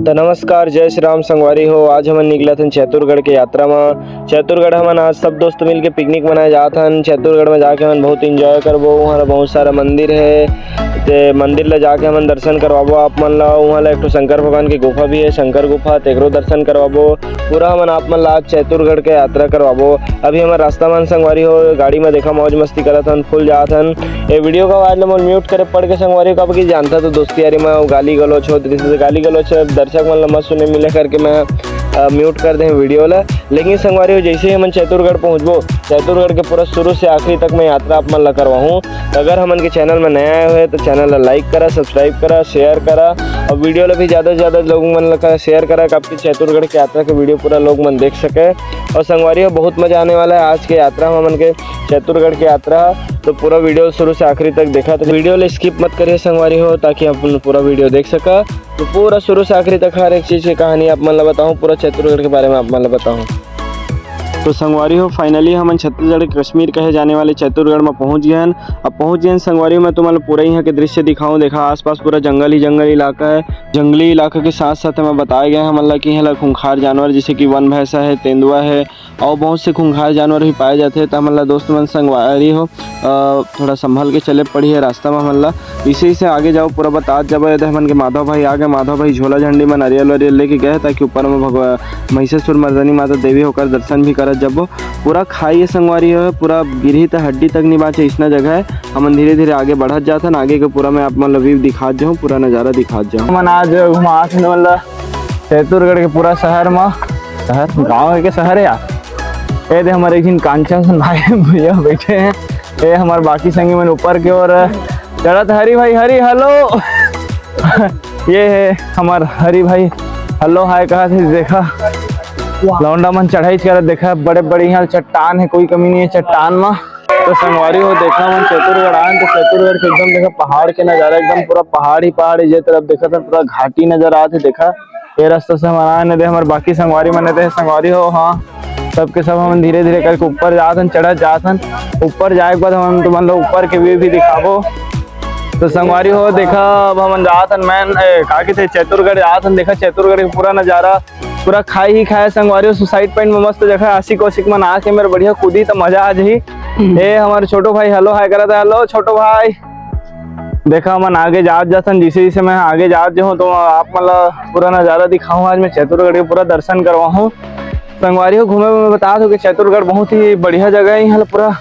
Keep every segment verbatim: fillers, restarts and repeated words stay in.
तो नमस्कार, जय श्री राम संगवारी हो। आज हमन निकलत हन चैतुरगढ़ के यात्रा म। चैतुरगढ़ हमन आज सब दोस्त मिल के पिकनिक मनाए जात हन। चैतुरगढ़ में जाके हमन बहुत एंजॉय करबो। वहाँ बहुत सारा मंदिर है, ते मंदिर ला जाके हमन दर्शन करवाबो आप मन ला। वहाँ ला एक ठो शंकर भगवान की गुफा भी है, शंकर गुफा, तेकरो दर्शन करवाबो। पूरा हमन आप मन ला आज चैतुरगढ़ के यात्रा करवाबो। अभी हमर रास्ता मन संगवारी हो, गाड़ी में देखा मौज मस्ती करत हन, फुल जात हन। ये वीडियो का आवाज ला मोर म्यूट करे पड़ के संगवारी हो, काबर कि जानता तो दोस्ती यारी में गाली गलौच होत रहिस, गाली गलौच दर्शक मन ला मत सुने मिले करके मैं, अ, म्यूट कर दे वीडियो ला। लेकिन संगवारी हो, जैसे ही हमन चैतुरगढ़ पहुँचबो, चैतुरगढ़ के पूरा शुरू से आखिरी तक मैं यात्रा आप मन ला करवाहूँ। अगर हमन के चैनल में नया आए हुए तो चैनल ला लाइक करा, सब्सक्राइब करा, शेयर करा और वीडियो ला भी ज़्यादा से ज़्यादा लोग मन ला शेयर करा, काबर कि चैतुरगढ़ के यात्रा के वीडियो पूरा लोग मन देख सके। और संगवारी हो, बहुत मजा आने वाला है आज के यात्रा में, हमन के चैतुरगढ़ के यात्रा। तो पूरा वीडियो शुरू से आखिरी तक देखा, तो वीडियो ला स्किप मत करिए संगवारी हो, ताकि अपन पूरा वीडियो देख सका। तो पूरा शुरू से आखिरी तक हर एक चीज के कहानी आप मन ला बताऊँ, पूरा चैतुरगढ़ के बारे में आप मन ला बताऊँ। तो संगवारी हो, फाइनली हमन छत्तीसगढ़ के कश्मीर कहे जाने वाले चैतुरगढ़ में पहुंच गए हन। अब पहुंच गए हन संगवारी हो, मैं तुमन ला पूरा यहाँ के दृश्य दिखाऊं। देखा, आसपास पूरा जंगल ही जंगल इलाका है। जंगली इलाका के साथ साथ में बताए गए हैं हमन ला कि यहाँ ला खूंखार जानवर, जैसे कि वन भैंसा है, तेंदुआ है और बहुत से खूंखार जानवर भी पाए जाते हैं। तो हमन ला दोस्त मन संगवारी हो, अ, थोड़ा संभल के चले पड़ी है रास्ता में हमन ला। इसे, इसे आगे जाओ, पूरा बतात जाबो। ये दे हमन के माधव भाई आ गए। माधव भाई झोला झंडी में नारियल वारियल लेके गए, ताकि ऊपर में भगवा-, महिषासुर मर्दनी माता देवी होकर दर्शन भी करत जाबो। पूरा खाई है संगवारी हो, पूरा गिरही त हड्डी तक नहीं बाँचे, इसना जगह है। हमन धीरे धीरे आगे बढ़त जात हन, आगे के पूरा मैं आप मन ला व्यू दिखात जाऊँ, पूरा नजारा दिखात जाऊँ। हमन आज घुमात हन मतलब चैतुरगढ़ के पूरा शहर में, शहर, गाँव के शहर है यार। ये दे हमारे एक झिन कांचन भाई भैया बैठे हैं। ये हमारे बाकी संगी मन ऊपर के ओर चढ़त। हरी भाई, हरी, हेलो। ये है हमार हरी भाई, हेलो हाय कहा थे। देखा, लौंडा मन चढ़ाई करत। देखा, बड़े बड़े यहाँ चट्टान है, कोई कमी नहीं है चट्टान में। तो संगवारी हो, देखा मन चैतुरगढ़ आए तो चैतुरगढ़ के एकदम देखा पहाड़ के नजारा, एकदम पूरा पहाड़ ही पहाड़ है। ये तरफ देखा था पूरा घाटी नजर आत है। देखा, ये रास्ता से हमारा आने दे, हमारे बाकी संगवारी मने दे संगवारी हो। हाँ, सबके सब हमन धीरे धीरे करके ऊपर जात हन, चढ़त जात हन। ऊपर जाए के बाद हमन तुमन ला ऊपर के व्यू भी दिखाबो। तो संगवारी हो, देखा, अब हमन जात हन, मैं, ए, का कहिथे, चैतुरगढ़ जात हन। देखा, चैतुरगढ़ के पूरा नजारा, पूरा खाई ही खाई संगवारी हो। सुसाइड पॉइंट में मस्त जगह, आशिक वाशिक मन आके मेर बढ़िया कूदी त मजा आ जाही। ए, हमारे छोटो भाई हेलो हाय करत हे। हेलो छोटो भाई। देखा, हमन आगे जात जात हन, जैसे जैसे मैं आगे जात जाहूँ तो आप मन ला पूरा नजारा दिखाहूँ। आज मैं चैतुरगढ़ के पूरा दर्शन करवाहूँ। संगवारी हो, घूमे में बतात हों कि चैतुरगढ़ बहुत ही बढ़िया जगह है। यहाँ ला पूरा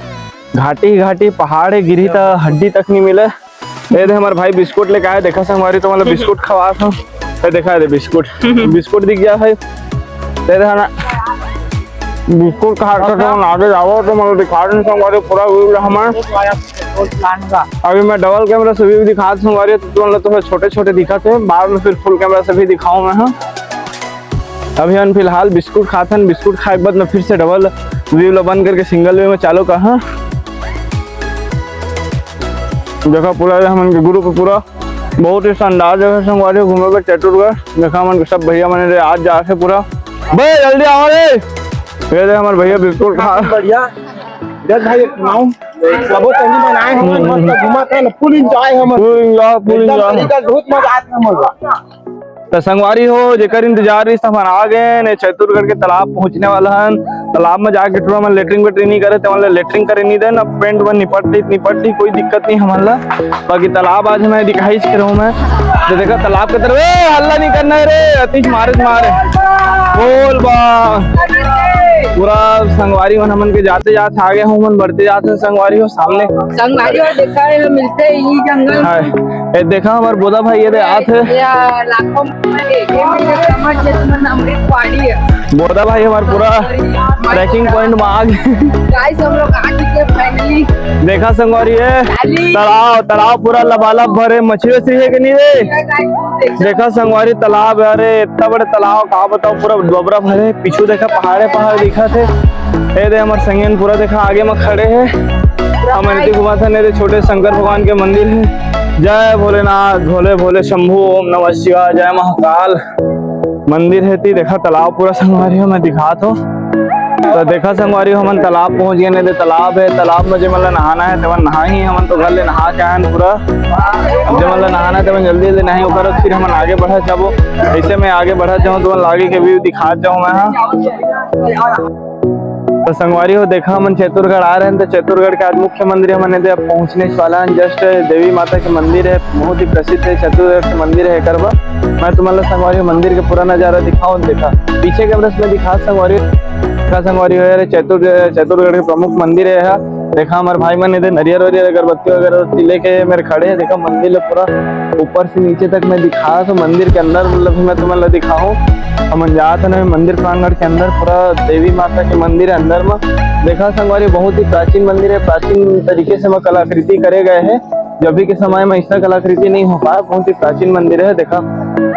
घाटी ही घाटी, पहाड़ है, गिरही त हड्डी तक नहीं मिले। ये दे हमारे भाई बिस्कुट लेके आए। देखा संगवारी, तो मतलब बिस्कुट खवात हों। ये देखा, ये दे बिस्कुट, बिस्कुट दिख गया भाई। ये देखा ना, बिस्कुट खा के तो आगे जाओ तो मतलब दिखा दें संगवारी पूरा व्यू ला हमन। अभी मैं डबल कैमरा से व्यू दिखात हों संगवारी, तो तुमन ला तो छोटे छोटे दिखत हे, बाद में फिर फुल कैमरा से भी दिखाऊँ मैं, हाँ। अभी हम फिलहाल बिस्कुट खात हन, बिस्कुट खाए के बाद मैं फिर से डबल व्यू ला बंद करके सिंगल व्यू में चालू कर, हाँ। देखा पूरा हमन के ग्रुप पूरा बहुत ही शानदार जगह संगवारी हो घूमे बर चैतुरगढ़। देखा हमन के सब भैया मन रे आज जाके पूरा, बे जल्दी आओ रे। ये दे हमारे भैया बिस्कुट खा। बढ़िया। देख भाई, एक नाम सबो संगी मन आए हमन, मस्त घूमत हन, फुल एंजॉय हमन। फुल एंजॉय, फुल एकदम एंजॉय। तरीका से बहुत मजा आत हे हमन ला। तो संगवारी हो, जेकर इंतजार रहिस, हमन आ गए ने चैतुरगढ़ के तालाब पहुंचने वाला हन। तालाब में जाके टूरा मन लेटरिन वेटरिन नहीं करे, ते मन ला लेटरिन करे नहीं दे, ना पेंट मन निपट रही, निपट रही, कोई दिक्कत नहीं हमन ला। बाकी तालाब आज मैं दिखाई करूँ मैं, तो देखा तालाब के तरफ, ए, हल्ला नहीं करना है रे, अतीश मारे मारे। बोल बा। पूरा संगवारी मन हमन के जाते जात आ गए हो, मन बढ़ते जात हे संगवारी हो सामने। संगवारी हो देखा है, मिलते ही जंगल। हाँ, ए, देखा हमार बोदा भाई ये दे आत हे। या लाखों में एक, ये मेरे समझ जे तुमन अमृत पहाड़ी है। बोदा भाई हमार पूरा ट्रैकिंग पॉइंट में आ गए। गाइस, हम लोग आ चुके हैं फाइनली। देखा संगवारी है, खाली। तालाब, तालाब पूरा लबालब भरे, मछली वछली है कि नहीं रे? देखा संगवारी तालाब है रे, इतना बड़े तालाब, का बताओ, पूरा डोबरा भरे, पीछू देखा पहाड़े पहाड़ दिखत हे। ए दे हमर संगेन पूरा देखा आगे में खड़े हे। हमन एती घुमात हन, ए दे छोटे शंकर भगवान के मंदिर हे। जय भोलेनाथ, भोले भोले शंभू, ओम नमः शिवाय, जय महाकाल। मंदिर हे ती देखा तालाब पूरा संगवारी हो, मैं दिखात हों। तो देखा संगवारी, हमन तालाब पहुंच गए, नहीं तो तालाब है, तालाब में जेमन ला नहाना है, तेमन नहा ही, हमन तो घर ले नहा के आयन पूरा। जेमन ला नहाना है, तेमन जल्दी जल्दी नहाई, ओकर बाद फिर हमन आगे बढ़त जाबो। ऐसे में आगे बढ़त जाऊँ, तुमन लागे के व्यू दिखात जाऊँ मैं, हाँ। तो संगवारी हो, देखा, हमन चैतुरगढ़ आ रहे हैं, तो चैतुरगढ़ के आज मुख्य मंदिर हमन एदे अब पहुंचने वाला है। जस्ट देवी माता के मंदिर है, बहुत ही प्रसिद्ध है, चैतुरगढ़ के मंदिर है एकर बर। मैं तुमन ला संगवारी हो मंदिर के पूरा नजारा दिखाऊं। देखा पीछे कैमरा में दिखा संगवारी, देखा संगवारी हो, ये चैतुर चैतुरगढ़ के प्रमुख मंदिर है। देखा हमारे भाई मन एदे नरियर वरियर अगरबत्ती वगैरह लेके मेरे खड़े हैं। देखा मंदिर ला पूरा ऊपर से नीचे तक मैं दिखा, तो मंदिर के अंदर मतलब भी मैं तुमन ला दिखाऊं। हमन जात हन मंदिर प्रांगण के अंदर, पूरा देवी माता के मंदिर है अंदर में। देखा संगवारी, बहुत ही प्राचीन मंदिर है, प्राचीन तरीके से में कलाकृति करे गए हैं। जब भी के समय में ऐसा कलाकृति नहीं हो पाया, बहुत ही प्राचीन मंदिर है। देखा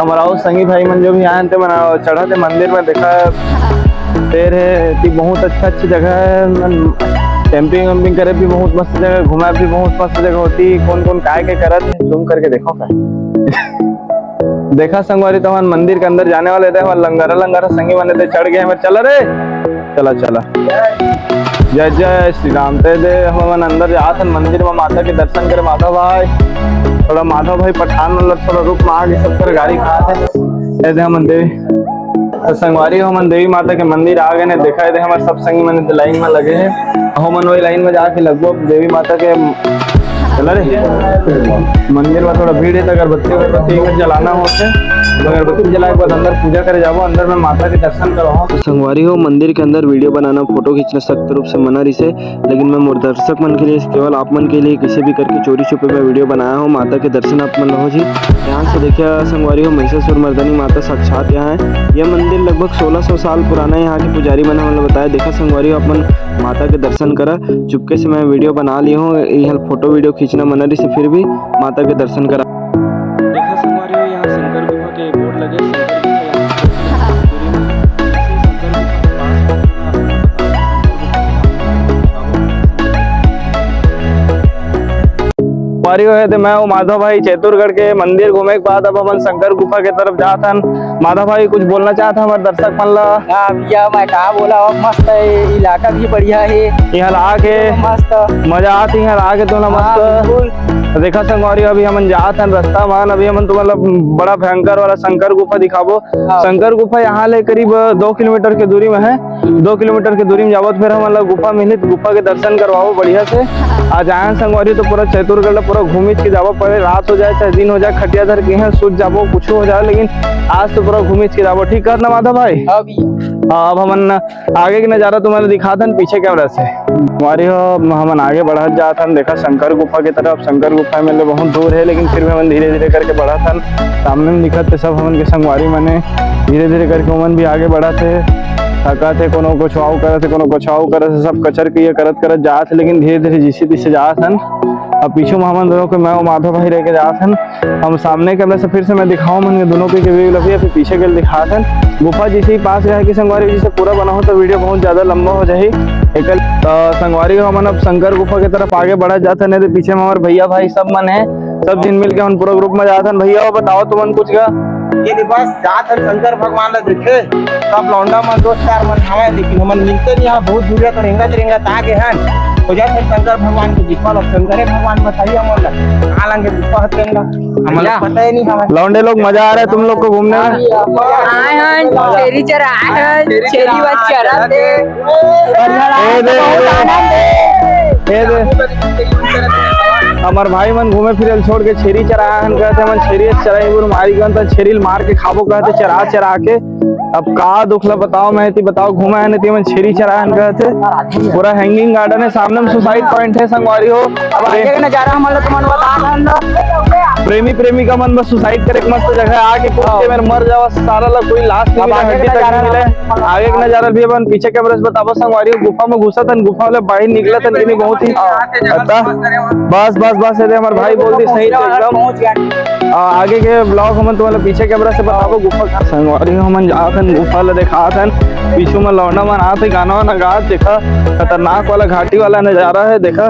हमारा और संगी भाई मन जो भी आए हैं, ते मन चढ़त हे मंदिर में। देखा पेड़ है, एती बहुत अच्छा अच्छा जगह है। मन कैंपिंग वैम्पिंग करे भी बहुत मस्त जगह, घुमा भी बहुत मस्त जगह होती। कौन कौन काय के करत है, जूम करके देखो का। देखा संगवारी, तो हमन मंदिर के अंदर जाने वाले थे, हमर लंगरा लंगरा संगी मन एदे चढ़ गए, हमर चला रे, चला चला। जय जय श्री राम। ते दे हमन अंदर जात हन मंदिर में माता के दर्शन करे। माधव भाई, थोड़ा माधव भाई पठान मतलब थोड़ा रुक में आगे सब कर गाड़ी खा थे। एदे हमन देवी, तो संगवारी हो, हमन देवी माता के मंदिर आ गए ने। देखा एदे हमर सब संगी मन लाइन में लगे हैं, हमन वही लाइन में जाके लगभग देवी माता के चला रे। मंदिर में थोड़ा भीड़ है, तो अगरबत्ती अगरबत्ती एक जलाना होते, तो अगरबत्ती जला के बाद अंदर पूजा करे जाबो, अंदर में माता के दर्शन करवाओ। तो संगवारी हो, मंदिर के अंदर वीडियो बनाना, फोटो खींचना सख्त रूप से मना रहिसे, लेकिन मैं मोर दर्शक मन के लिए, केवल आप मन के लिए किसी भी करके चोरी छुपे में वीडियो बनाया हूँ। माता के दर्शन आप मन ला हो जी। ध्यान से देखिए संगवारी हो, महिषासुर मर्दनी माता साक्षात यहाँ है। यह मंदिर लगभग सोलह सौ साल पुराना है। यहाँ के पुजारी मन हमन ला बताया। देखा संगवारी हो, आप मन माता के दर्शन करा। चुपके से मैं वीडियो बना लिया हूँ, यहाँ फोटो वीडियो खींचना मना रहिसे, फिर भी माता के दर्शन करा। देखा संगवारी हो, यहाँ शंकर गुफा के बोर्ड लगे, शंकर गुफा यहाँ से दूरी में, शंकर गुफा के पास में। संगवारी हो, ते मैं हूँ माधव भाई, चैतुरगढ़ के मंदिर घूमे के बाद अब हमन शंकर गुफा के तरफ जात हन। माधव भाई, कुछ बोलना चाहत हमारे दर्शक मन ला? हाँ भैया, मैं का बोला, अब मस्त है, इलाका भी बढ़िया है। यहाँ ला आके मस्त। मजा आती है, यहाँ ला आके तो ना हाँ, मस्त। बिल्कुल। देखा संगवारी, अभी हमन जात हन रास्ता मान, अभी हमन तो मतलब बड़ा भयंकर वाला शंकर गुफा दिखाबो। हाँ। शंकर गुफा यहाँ ले करीब दो किलोमीटर के दूरी में है। दो किलोमीटर के दूरी में जाबो तो फिर हमन ला गुफा मिलही, तो गुफा के दर्शन करवाबो बढ़िया से। आज आयन संगवारी तो पूरा चैतुरगढ़ ला पूरा घूमिच के जाबो, परे रात हो जाए चाहे दिन हो जाए, खटिया धर के यहाँ सुत जाबो, कुछ हो जाए, लेकिन आज तो पूरा घूमिच के जाबो। ठीक कहत ना माधव भाई? हाँ भैया। हाँ, अब हमन आगे के नजारा तुम्हारे दिखात हन पीछे कैमरा से। संगवारी हो, हमन आगे बढ़त जात हन, देखा शंकर गुफा की तरफ। शंकर गुफा में ले बहुत दूर है, लेकिन फिर भी हमन धीरे धीरे करके बढ़त हन। सामने में दिखत हे सब हमन के संगवारी मने, धीरे धीरे करके ओमन भी आगे बढ़त हे। थकत हे, कोनो कुछ आऊ करत हे, कोनो कुछ आऊ करत हे, सब कचर के ये करत करत जात हे, लेकिन धीरे धीरे जैसे तैसे जात हन। अब पीछू में हमन दोनों के मैं और माधव भाई रह के जात हन। हम सामने कैमरा से फिर से मैं दिखाऊं मन के दोनों के व्यू लगी, फिर पीछे के दिखात हन। गुफा जैसे ही पास रहे कि संगवारी जैसे पूरा बना हो तो वीडियो बहुत ज्यादा लंबा हो जाही। एक तो संगवारी हो, हमन अब शंकर गुफा की तरफ आगे बढ़त जात हन, नहीं तो पीछे में हमारे भैया भाई सब मन है, सब झिन मिल के हम पूरा ग्रुप में जात हन। भैया, वो बताओ तुमन कुछ का? ये दे बस जात हन शंकर भगवान ला देखे, सब लौंडा मन दोस्त यार मन हवे, लेकिन हमन मिलते नहीं है, बहुत दूर है, तो रेंगत रेंगत आ गए हन। हो जात हन शंकर भगवान के दिखा लो, शंकरे भगवान बताइए हमन ला, कहाँ लंगे दिखा हत रेंगा, हमन ला भैया। पता ही नहीं हवे। लौंडे लोग, मजा आ रहा है तुम लोग को घूमने में? आए हन, छेरी चरा आए हन, छेरी बस चरा थे। ए दे, बहुत आनंद है। ए दे। हमार भाई मन घूमे फिरे ल छोड़ के छेरी चराए हन, कहते मन छेरी चराई बुर मारी गन, त छेरी ल मार के खाबो कहते चरा चरा के। अब का दुख ला बताओ, मैं ती बताओ, घूमे हन ती मन छेरी चराए हन कहते। पूरा हैंगिंग गार्डन है, सामने में सुसाइड पॉइंट है संगवारी हो। अब आगे का नजारा हमन ला तुमन बता दन ना। प्रेमी प्रेमिका मन बस सुसाइड करे के मस्त जगह है, आके कुछ हाँ। के मेर मर जावा, सारा ला कोई लाश नहीं अब मिले, आगे का हड्डी तक नजारा नहीं मिले। आगे के नजारा भी अपन पीछे कैमरे से बताबो संगवारी हो, गुफा में घुसत हन, गुफा ले बाहर निकलत हन कि नहीं, बहुत ही अत्ता। बस, बस, बस, ये हमारे भाई बोल दी सही तो एकदम। आ, आगे के ब्लॉग हमन तुम्हारे पीछे कैमरा से बताबो गुफा का। संगवारी हो, हमन जात हन गुफा ला देखात हन, पीछू में लौंडा मन आत हे, गाना वाना गात, देखा खतरनाक वाला घाटी वाला नजारा है, देखा।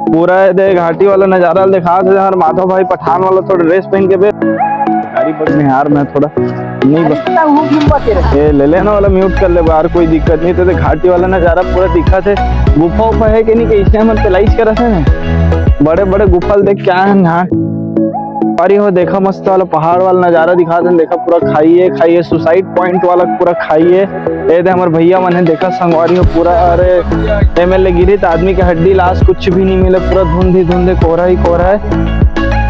पूरा ये दे घाटी वाला नजारा दिखात हे, हमर माधव भाई पठान वाला थोड़ा ड्रेस पहन के बे। गाड़ी पर में यार, मैं थोड़ा नहीं बस। ये ले लेना वाला म्यूट कर ले यार, कोई दिक्कत नहीं। तो देख, घाटी वाला नजारा पूरा दिखत हे। गुफा उफा हे कि नहीं, कि इसने हमन पेलाइज करत हे ना। बड़े बड़े गुफा ल देख के आए हन यहाँ। अरे हो देखा, मस्त वाला पहाड़ वाला नजारा दिखात हे। देखा, पूरा खाई हे, खाई हे, सुसाइड पॉइंट वाला पूरा खाई हे। ये दे हमर भैया मन हे, देखा संगवारी हो पूरा। अरे एमे ले गिरी त आदमी के हड्डी लाश कुछ भी नहीं मिले, पूरा धुंध ही धुंध हे, कोहरा ही कोहरा हे।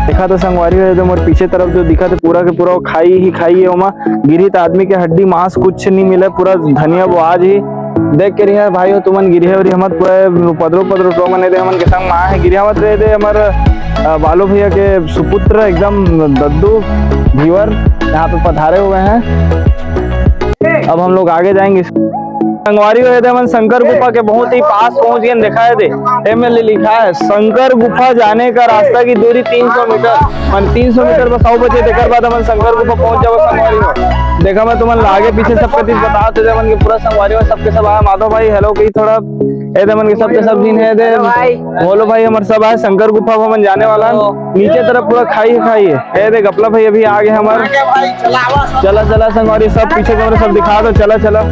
देखा तो संगवारी हो, ये दे हमर पीछे तरफ जो दिखत हे पूरा के पूरा वो खाई ही खाई हे, ओमा गिरी त आदमी के हड्डी मांस कुछ नहीं मिले, पूरा धनिया बोआज ही। देख के रिहा भाई हो तुमन, गिरिहा उरिहा मत, पूरा पदरो पदरो तो मने दे हमन के संग मा हे, गिरिहा मत रे दे हमर, अ, बालू भैया के सुपुत्र एकदम दद्दू धीवर यहाँ पे पधारे हुए हैं। अब हम लोग आगे जाएंगे। संगवारी हो, ये दे हमन शंकर गुफा के बहुत ही पास पहुंच गए। देखा हे दे, एमे ले लिखा हे, "शंकर गुफा जाने का रास्ता की दूरी तीन सौ मीटर।" मन तीन सौ मीटर बस आऊ बचे, तेकर बाद हमन शंकर गुफा पहुंच जाबो संगवारी हो। देखा, मैं तुमन ला आगे पीछे सबके चीज बता देते, हमन के पूरा संगवारी हो, सबके सब आए। माधव भाई, हेलो कही थोड़ा। ए दे हमन के सबके सब झिन हे दे। हेलो भाई। बोलो भाई, हमर सब आए शंकर गुफा, हमन जाने वाला हन। हेलो। नीचे तरफ पूरा खाई हे, खाई हे। ए दे गपला भाई अभी आगे हमर। आ गया भाई, चलावा सब। चला, चला संगवारी, सब पीछे कैमरा सब दिखा दो, चला, चला।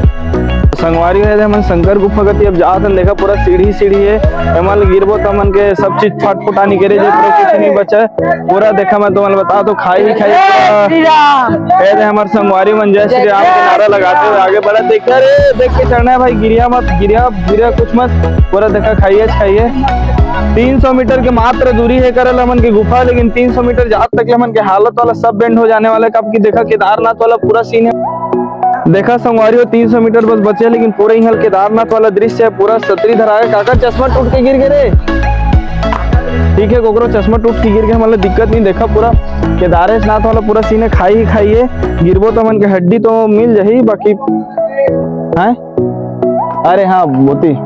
संगवारी हो, ए दे हमन शंकर गुफा कती अब जात हन, देखा पूरा सीढ़ी, सीढ़ी हे। एमन ल गिरबो त हमन के सब चीज फटफुटा निकरे जे, पूरा कुछ नहीं बचा। पूरा देखा, मैं तुमन ल बता दो, खाई ही खाई पूरा। श्री राम। ए दे हमर संगवारी मन जय श्री राम के नारा लगाते हुए आगे बढ़त। देखा रे, देख के चढ़ना हे भाई, गिरिहा मत, गिरिहा, गिरिहा कुछ मत। पूरा देखा, खाई हे, खाई हे। तीन सौ मीटर के मात्र दूरी हे करल हमन के गुफा, लेकिन तीन सौ मीटर जात तक ले हमन के हालत वाला सब बेंड हो जाने वाला हे। काबर कि देखा, केदारनाथ वाला पूरा सीन हे। देखा संगवारी हो, तीन सौ मीटर बस बचे हे, लेकिन पूरा इहाँ केदारनाथ वाला दृश्य हे, पूरा सतरी धरा हे। काका, चश्मा टूट के गिर गे रे। ठीक हे, कोकरो चश्मा टूट के गिर गे, हमन ला दिक्कत नहीं। देखा, पूरा केदारेशनाथ वाला पूरा सीन हे, खाई ही खाई हे। गिरबो त हमन के हड्डी तो मिल जाही, बाकी हैं? अरे हाँ, मोती।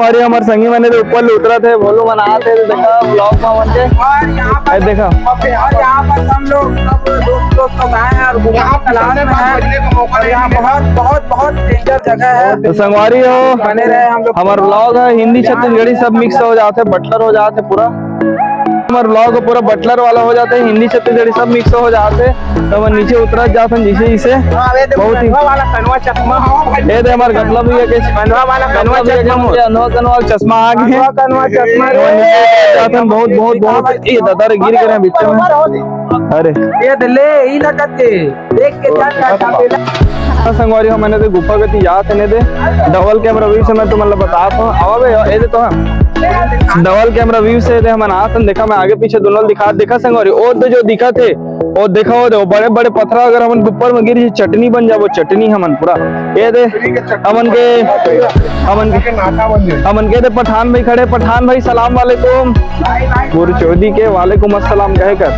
अरे हमर संगी मन हे ऊपर ले उतरत हे, भोलू मन आत हे, देखा vlog में मन के। और यहाँ पर ए, देखा। और यहाँ पर हम लोग सब दोस्त, दोस्त लोग आए हैं और यहाँ तलाश में हैं। और यहाँ बहुत, बहुत, बहुत डेंजर जगह है। तो संगवारी हो, बने रहे हम लोग। हमर vlog हे हिंदी छत्तीसगढ़ी सब mix हो जात हे, बटलर हो जात हे पूरा। हमर vlog पूरा बटलर वाला हो जात हे, हिंदी छत्तीसगढ़ी सब mix हो जात हे। तो हमन नीचे उतरत जात हन जैसे जैसे। हाँ, ये देखो, बहुत ही कनवा वाला कनवा चश्मा। ये दे हमर गपला भैया के कनवा वाला कनवा चश्मा। कनवा, कनवा चश्मा आ गे। कनवा, कनवा चश्मा। हमन नीचे उतरत जात हन, बहुत, बहुत, बहुत। ये दादा रे, गिर गे बीच में। अरे। ये दे ले, ई लगत हे। देख के जा, का, का बेला। हाँ, संगवारी हो, हमन ए दे गुफा कती जात हन ए दे। Double camera view से मैं तुमन ला बतात हूँ। आवा बे, ए दे तो हम। Double camera view से ए दे हमन आत हन। देखा, मैं आगे पीछे दोनों ल दिखा, देखा संगवारी, ओ दे जो दिखत हे, ओ देखा, ओ दे, ओ बड़े-बड़े पथरा अगर हमन के ऊपर में गिर जाही, चटनी बन जाबो, चटनी हमन पूरा। ए दे, हमन के, हमन के, हमन के दे पठान भाई खड़े, पठान भाई, सलाम वालेकुम। गुरचोदी के वालेकुम अस्सलाम कहे कर।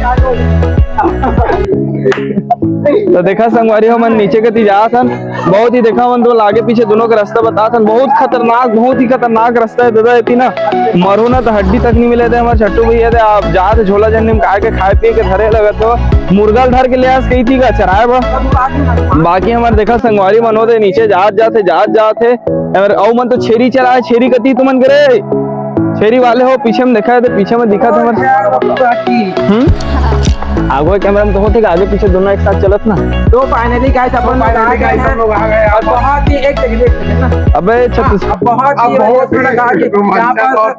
तो देखा संगवारी हो, हमन नीचे कती जात हन, बहुत ही देखा हमन तो आगे पीछे दोनों के रास्ता बतात हन। बहुत खतरनाक, बहुत ही खतरनाक रास्ता हे दादा, एती ना मरहू ना तो हड्डी तक नहीं मिले थे हमर छट्टू भैया थे। आप जात झोला झंडी में काय के खाए पिए के धरे लगत हो, मुर्गा ल धर के ले आस कही थी का चराए बर। बाकी हमर देखा संगवारी मन होते नीचे जात जात हे, जात जात हे। अउ मन तो छेरी चराए, छेरी कती तुमन करे। छेरी वाले हो, पीछे में देखा हे, तो पीछे में दिखा था हमर। हम्म? आगो कैमरा में तो होते, आगे पीछे दोनों एक साथ चलत ना। तो finally guys, अपन लोग आ गए हैं। और बहुत ही, एक सेकंड, एक सेकंड ना। अबे, अच्छा, हाँ, अब बहुत ही, बहुत ही यहाँ पर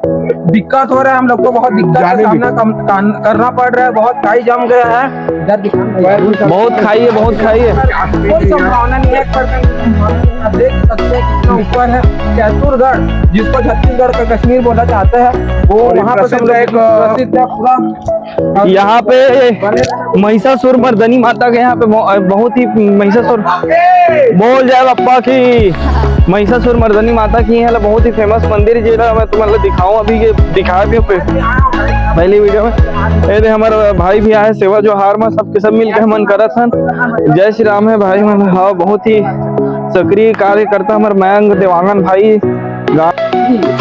दिक्कत हो रहा है हम लोग को, बहुत दिक्कत का सामना कम-, कान-, करना पड़ रहा है, बहुत खाई जम गया है। इधर दिखा। बहुत खाई है, बहुत खाई है। कोई संभावना नहीं है, एक percent संभावना नहीं है। आप देख सकते हैं कितना ऊपर है। कैतुरगढ़, जिसको छत्तीसगढ़ का कश्मीर बोला जाता है, वो वहाँ पर प्रसिद्ध है, एक प्रसिद्ध है पूरा। यहाँ पे महिषासुर मर्दनी माता के यहाँ पे बहु-, बहुत ही महिषासुर बोल जाए बप्पा की, महिषासुर मर्दनी माता की यहाँ बहुत ही famous मंदिर है, जेला मैं तुमन ला दिखाऊं, अभी ये दिखाए भी पे-, पहली video में। ये दे हमर भाई भी आए सेवा जोहार में, सबके सब मिलके हमन करत हन। जय श्री राम हे भाई मन, हाँ, बहुत ही सक्रिय कार्यकर्ता हमर मयंक देवांगन भाई। गा-,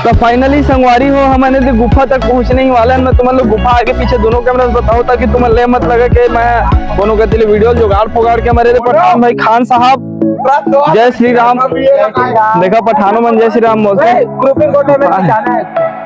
तो finally संगवारी हो, हमन ए दे गुफा तक पहुंचने ही वाला हन। मैं तुमन ला गुफा आगे पीछे दोनों कैमरा से बताऊं, ताकि तुमन ला मत लगे कि मैं कोनो कति ले video जुगाड़ फोगाड़ के। हमर ए दे पठान भाई खान साहब, जय श्री राम। देखा पठानो मन जय श्री राम बोलथे।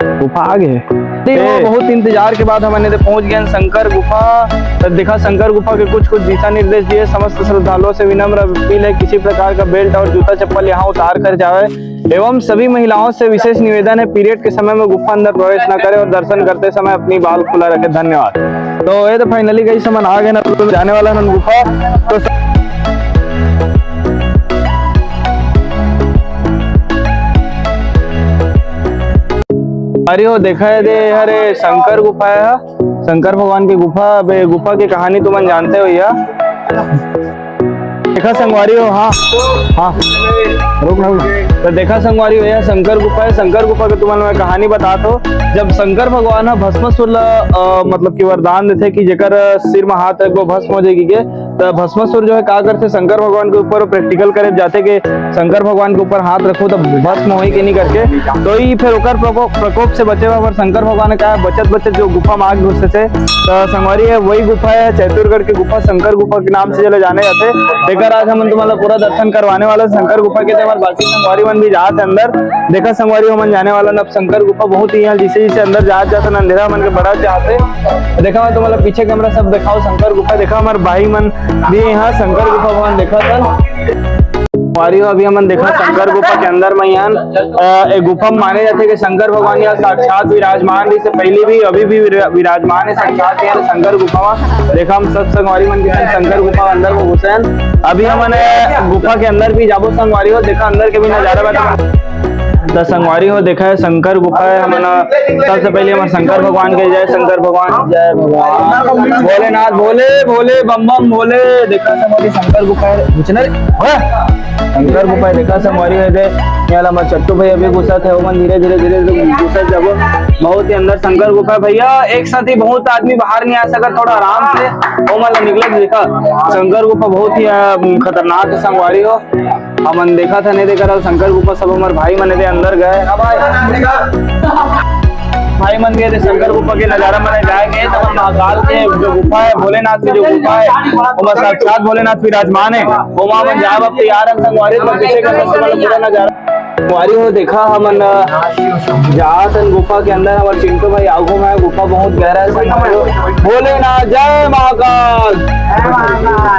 गुफा आ गे। ठीक, वो ए। बहुत इंतजार के बाद हमन एदे पहुंच गए हैं शंकर गुफा। तो देखा, शंकर गुफा के कुछ कुछ दिशा निर्देश दिए। समस्त श्रद्धालुओं से विनम्र अपील है, किसी प्रकार का बेल्ट और जूता चप्पल यहाँ उतार कर जावे एवं सभी महिलाओं से विशेष निवेदन है, पीरियड के समय में गुफा अंदर प्रवेश न करें और दर्शन करते समय अपनी बाल खुला रखें। धन्यवाद। तो ये तो फाइनली गाइस, हमन आ गए ना, तो जाने वाला है ना गुफा। तो अरे हो, देखा है दे, अरे शंकर गुफा है, शंकर भगवान की गुफा। अब ये गुफा की कहानी तुमन जानते हो या? देखा संगवारी हो, हाँ, हाँ, रुक, रुक। तो देखा संगवारी हो, यह शंकर गुफा है। शंकर गुफा के तुमन मैं कहानी बतात हो। जब शंकर भगवान ह भस्मासुर ला, अ, मतलब कि वरदान देथे कि जेकर सिर में हाथ रखबो, भस्म हो जाएगी के, तो भस्मासुर जो है का करथे, शंकर भगवान के ऊपर प्रैक्टिकल करे जाथे कि शंकर भगवान के ऊपर हाथ रखो तो भस्म होई कि नहीं करके। तो ई फिर ओकर प्रकोप, प्रकोप से बचे बर शंकर भगवान का बचत बचत जो गुफा में आग घुसे थे, तो संगवारी है वही गुफा है, चैतुरगढ़ की गुफा, शंकर गुफा के नाम से जेला जाने जाथे। तेकर आज हमन तुम्हारा पूरा दर्शन करवाने वाला शंकर गुफा के। हमारे बाकी संगवारी मन भी जात है अंदर। देखा संगवारी, हमन जाने वाला न शंकर गुफा। बहुत ही यहाँ जैसे जैसे अंदर जात जात है, अंधेरा मन के बड़ा जात है। देखा, मैं तुम्हारा पीछे कैमरा सब दिखाओ शंकर गुफा। देखा, हमारे भाई मन भी यहाँ शंकर गुफा भवन देखा था। संगवारी हो, अभी हमन देखा शंकर गुफा के अंदर में यहाँ, अ, एक गुफा में माने जाथे कि शंकर भगवान यहाँ साक्षात विराजमान रहिसे, पहले भी, अभी भी विरा-, विराजमान है साक्षात यहाँ शंकर गुफा में। देखा, हम सब संगवारी मन के संग शंकर गुफा अंदर में घुसे हैं। अभी हमन, अ, गुफा के अंदर भी जाबो संगवारी हो, देखा अंदर के भी नजारा बता। तो संगवारी हो, देखा है शंकर गुफा है, हमन सबसे पहले हमन शंकर भगवान के, जय शंकर भगवान, जय भगवान भोलेनाथ, भोले भोले बम बम भोले। देखा संगवारी, शंकर गुफा है, घुसना रे, हो? शंकर गुफा है, देखा संगवारी है दे। यहाँ ला हमर चट्टू भाई अभी घुसत है, ओमन धीरे धीरे धीरे धीरे घुसत जाबो। बहुत ही अंदर शंकर गुफा है भैया, एक साथ ही बहुत आदमी बाहर नहीं आ सकत, थोड़ा आराम से ओमन ला निकलत। देखा शंकर गुफा बहुत ही, अ, खतरनाक है संगवारी हो। हमन देखा था, नहीं देखा था, शंकर गुफा सब हमारे भाई मन दे अंदर गए। भाई मन गए थे शंकर गुफा के नजारा मन जाए गए, तो हम महाकाल के जो गुफा है, भोलेनाथ की जो गुफा है, वो साक्षात भोलेनाथ विराजमान है। वो वहाँ मन जाए, अब तैयार है संगवारी, तो पीछे का पूरा नजारा। संगवारी हो, देखा हमन जात हन गुफा के अंदर, हमारे चिंटू भाई आगू में है, गुफा बहुत गहरा है संगवारी हो। भोलेनाथ, जय महाकाल,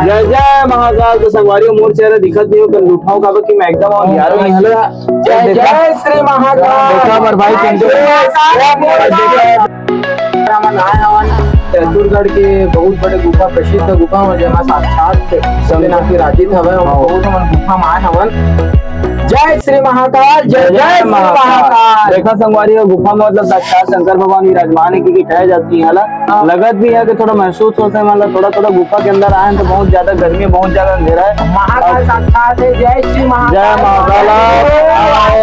जय जय महाकाल। तो संगवारी हो, मोर चेहरा दिखत नहीं हो, कल उठाओ का कि मैं एकदम अंधियारो में हलो। जय देखा? जय श्री महाकाल। देखा हमारे भाई चिंटू। जय श्री महाकाल। देखा? हमन आए हवन चैतुरगढ़ के बहुत बड़े गुफा, प्रसिद्ध गुफा में, जेमा साक्षात भोलेनाथ विराजित हवे। हाँ। बहुत हमन गुफा में आए हवन। जय श्री महाकाल, जय जय श्री महाकाल। देखा संगवारी हो, गुफा में मतलब साक्षात शंकर भगवान विराजमान है, क्योंकि कहे जाती है ना, हाँ। लगत भी है कि थोड़ा महसूस होता है, मतलब थोड़ा थोड़ा गुफा के अंदर आए हैं तो बहुत ज्यादा गर्मी है, बहुत ज्यादा अंधेरा है। महाकाल अब साक्षात है, जय श्री महाकाल। जय महाकाल।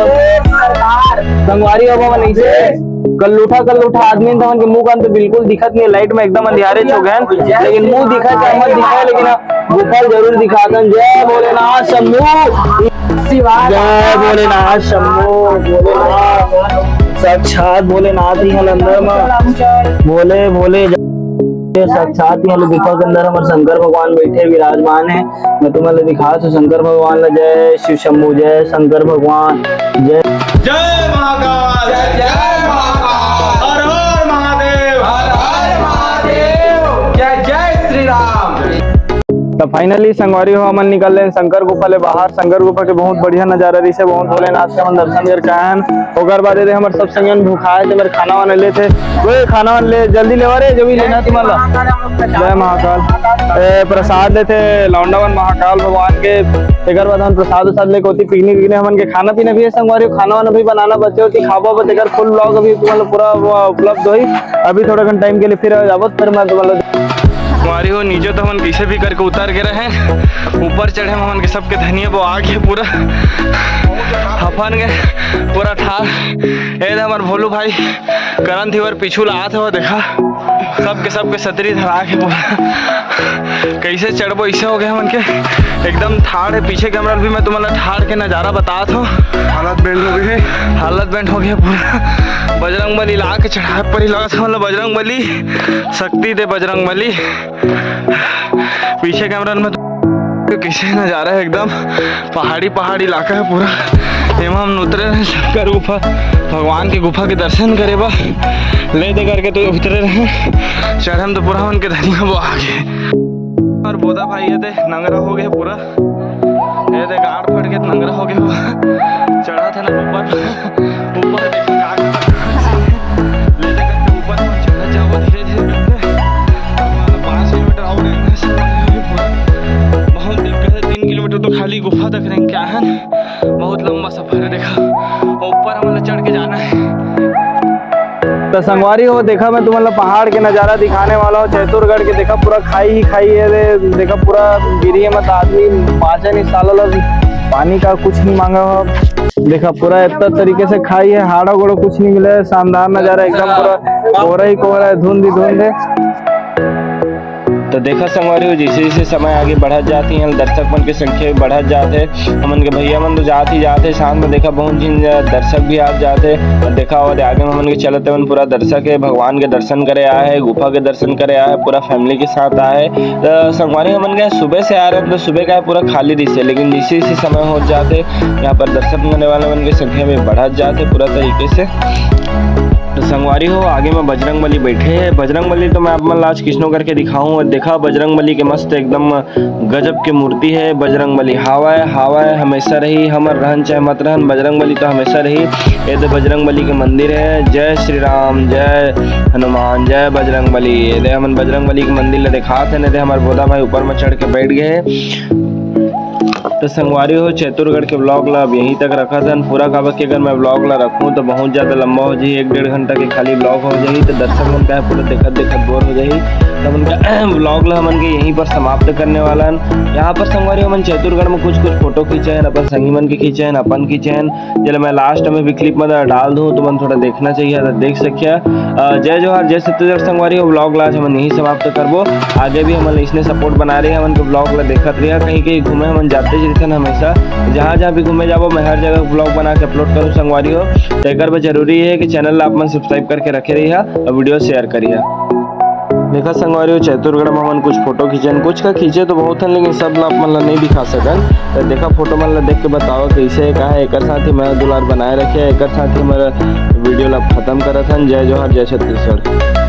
जय सरकार। संगवारी हो, हमन ऐसे कल्लूठा कल्लूठा आदमी, तो हमन के मुंह कान तो बिल्कुल दिखत नहीं, लाइट में एकदम अंधियारे हो गए हैं, लेकिन मुंह दिखा चाहे मत दिखा, लेकिन गुफा जरूर दिखा दन। जय भोलेनाथ शंभू। शिवाय। जय भोलेनाथ शंभू, भोलेनाथ, साक्षात भोलेनाथ ही है अंदर में। भोले भोले जय, साक्षात ही है गुफा के अंदर हमारे शंकर भगवान बैठे विराजमान है। मैं तुम्हें दिखा तो शंकर भगवान ला जय, शिव शंभू जय, शंकर भगवान जय। जय महाकाल, जय जय महाकाल, हर हर महादेव, हर हर महादेव, जय जय श्री राम। तो फाइनली संगवारी हो, हमन निकल लेन शंकर गुफा ले बाहर। शंकर गुफा के बहुत बढ़िया नजारा रहिसे, बहुत भोलेनाथ के हमन दर्शन करके आए हन। ओकर बाद एदे हमर सब संगियन भूखाए थे, मेरे खाना वाना लेथे, वो खाना वाना ले, जल्दी लेवा रे, जो भी लेना तुम्हारा। जय महाकाल। ए, प्रसाद लेथे लौंडा मन महाकाल भगवान के। एकर बाद हम प्रसाद उसाद लेके होती पिकनिक विकनिक, हमन के खाना पीना भी है संगवारी, खाना वाना भी बनाना बचे होती, खाबो बस। एकर फुल ब्लॉग अभी तुम्हारा पूरा उपलब्ध होई। अभी थोड़ा घंटा टाइम के लिए फिर जाबो, फिर मैं तुम्हारा संगवारी हो, नीचे तो हमन कैसे भी करके उतर के रहे, ऊपर चढ़े में हमन के सबके धनिया वो आ गए, पूरा हफन गए, पूरा ठार। ए दे हमर भोलू भाई, करण थी बर पीछू ला आत हवा, देखा, सबके सबके सतरी धरा के पूरा कैसे चढ़बो, ऐसे हो गए हमन के एकदम ठाड़ है। पीछे कैमरा भी मैं तुम्हारा ठाड़ के नजारा बतात हो। हालत बेंड हो गई है। हालत बेंड हो गया पूरा। बजरंग बली ला के चढ़ाए पर ही लगा था, मतलब बजरंग बली शक्ति दे, बजरंग बली। पीछे कैमरा में तो कैसे नजारा है, एकदम पहाड़ी पहाड़ी इलाका है पूरा। एमा हमन उतरे रहे शंकर गुफा, भगवान के गुफा के दर्शन करे बर। ले दे करके तो उतरे रहे, चढ़े म तो पूरा हमन के धनिया वो आगे। अउ बोदा भाई ये दे नंगरा हो गे पूरा, ये दे गांड फट के नंगरा हो गे वो। चढ़त हे ना ऊपर, ऊपर देखो का, ले दे करके ऊपर हम चढ़त जाबो धीरे धीरे करके। पाँच किलोमीटर और है, पूरा बहुत दिक्कत है। तीन किलोमीटर तो खाली गुफा तक रहेंगे, क्या है ना, बहुत लंबा सफर है। देखा, ऊपर हमन ला चढ़ के जाना है। तो संगवारी हो, देखा, मैं तुमन ला पहाड़ के नजारा दिखाने वाला हूँ। चैतुरगढ़ के देखा, पूरा खाई ही खाई है रे। देखा, पूरा गिरी है, मतलब आदमी बाँचे नहीं, साला ला पानी का कुछ नहीं मांगा हो। देखा, पूरा इतना तरीके से खाई है, हाड़ा गोड़ो कुछ नहीं मिले। शानदार नजारा एकदम, पूरा कोहरा ही कोहरा है, धुंध ही धुंध है। तो देखा संगवारी हो, जैसे जैसे समय आगे बढ़त जात हे, यहाँ दर्शक मन के संख्या भी बढ़त जात हे। हमन के भैया मन तो जात ही जात हे, साथ में देखा बहुत झिन दर्शक भी आत जात हे। और देखा, और आगे में हमन के चलत हे, हमन पूरा दर्शक हे, भगवान के दर्शन करे आए हे, गुफा के दर्शन करे आए हे, पूरा फैमिली के साथ आए हे। तो संगवारी, हमन के सुबह से आ रहे हैं, तो सुबह का है पूरा खाली दिसे, लेकिन जैसे जैसे समय होत जात हे, यहाँ पर दर्शन करने वाले मन के संख्या भी बढ़त जात हे पूरा तरीके से। तो संगवारी हो, आगे में बजरंग बली बैठे हे। बजरंग बली तो मैं आप मन ला आज किसनो करके दिखाऊं। और देखा, बजरंग बली के मस्त एकदम गजब के मूर्ति हे। बजरंग बली हावय, हावय, हमेशा रही, हमर रहन चाहे मत रहन, बजरंग बली तो हमेशा रही। ये दे बजरंग बली के मंदिर हे। जय श्री राम, जय हनुमान, जय बजरंग बली। ये दे हमन बजरंग बली के मंदिर ला दिखात हन। ये दे हमर बोदा भाई ऊपर में चढ़ के बैठ गए हे। तो संगवारी हो, चैतुरगढ़ के vlog ला अब यहीं तक रखत हन पूरा, काबर कि अगर मैं vlog ला रखूं तो बहुत ज़्यादा लंबा हो जाही, एक डेढ़ घंटा के खाली vlog हो जाही, तो दर्शक मन का है पूरा देखत देखत बोर हो जाही। तो हमन का vlog ला हमन के यहीं पर समाप्त करने वाला हन। यहाँ पर संगवारी हो, हमन चैतुरगढ़ में कुछ कुछ फोटो खींचे हन, अपन संगी मन के खींचे हन, अपन खींचे हन, जेला मैं last में भी clip में डाल दूँ, तो मन थोड़ा देखना चाहिए, तो देख सकिया। अ, जय जोहार, जय छत्तीसगढ़ संगवारी हो, vlog ला आज हमन यहीं समाप्त करबो। आगे भी हमन इसने support बना रहे, हमन के vlog ला देखत रहिया। कहीं कहीं घूमे हमन जाते ही रहिथन हमेशा, जहाँ जहाँ भी घूमे जाबो, मैं हर जगह vlog बना के upload करूँ संगवारी हो। तो एकर बर जरूरी है कि channel ला आप मन subscribe करके रखे रहिया और video share करिया। देखा संगवारी हो, चैतुरगढ़ में हमन कुछ फोटो खींचन, कुछ का खींचे तो बहुत हन, लेकिन सब ला आप मन ला नहीं दिखा सकन। तो देखा, फोटो मन ला देख के बताओ कैसे का है। एकर साथ ही मैं दुलार बनाए रखे, एकर साथ ही हमारा video ला खत्म करत हन। जय जोहार, जय छत्तीसगढ़।